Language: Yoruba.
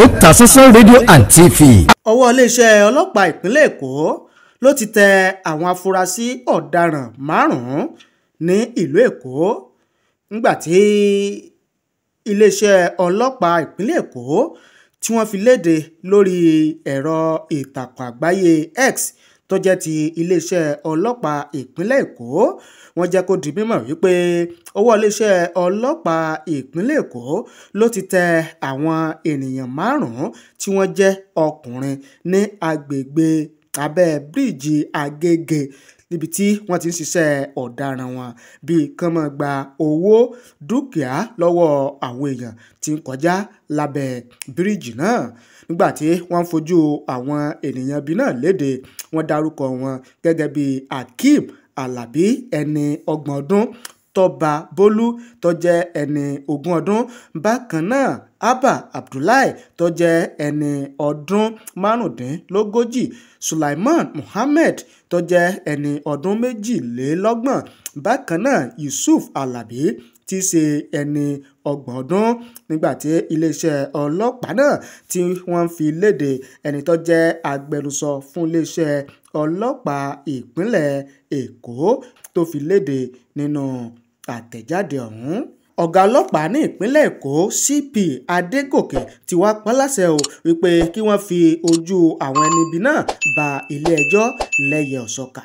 Otasansan rédíò and TV. Ọwọ́ iléeṣẹ́ ọlọ́pàá ìpínlẹ̀ Èkó ló ti tẹ àwọn afurasí ọ̀daràn 5 ní ìlú Èkó nígbà tí iléeṣẹ́ ọlọ́pàá ìpínlẹ̀ Èkó tí wọ́n fi léde lórí ẹ̀rọ ìtàkùn àgbáyé X tó jẹ́ ti iléeṣẹ́ ọlọ́pàá ìpínlẹ̀ Èkó. Wọ́n jẹ́ kó di mímọ̀ wípé ọwọ́ iléeṣẹ́ ọlọ́pàá ìpínlẹ̀ Èkó ló ti tẹ àwọn ènìyàn 5 tí wọ́n jẹ́ ọkùnrin ní agbègbè abẹ́ bíríìjì Agége níbi tí wọ́n ti ń ṣiṣẹ́ ọ̀daràn wọn bíi kán máa gba owó dúkìá lọ́wọ́ àwọn èèyàn tí ń kọjá lábẹ́ bíríìjì náà. Nígbà tí wọ́n ń fojú àwọn ènìyàn bíi náà léde, wọ́n dárúkọ wọn gẹ́gẹ́ bíi Akeem Alabi ẹni 30 ọdún, Tọ́ba Bólú tó jẹ́ ẹni 20 ọdún, bákan náà Abba Abdullahi tó jẹ́ ẹni ọdún 35, Sulaiman Muhammed tó jẹ́ ẹni ọdún 22, bákan náà Yusuf Alabi tí í ṣe ẹni 30 ọdún. Nígbà tí iléeṣẹ́ ọlọ́pàá náà tí wọ́n fi léde, ẹni tó jẹ́ agbẹnusọ fún iléeṣẹ́ ọlọ́pàá ìpínlẹ̀ Èkó tó fi léde nínú àtẹ̀jáde ọ̀hún. Ọ̀gá ọlọ́pàá ní ìpínlẹ̀ Èkó CP Adégòkè ti wá paláṣẹ o wípé kí wọ́n fi ojú àwọn ẹni ibi náà ba ilé-ẹjọ́ lẹ́yẹ-ò-sọkà.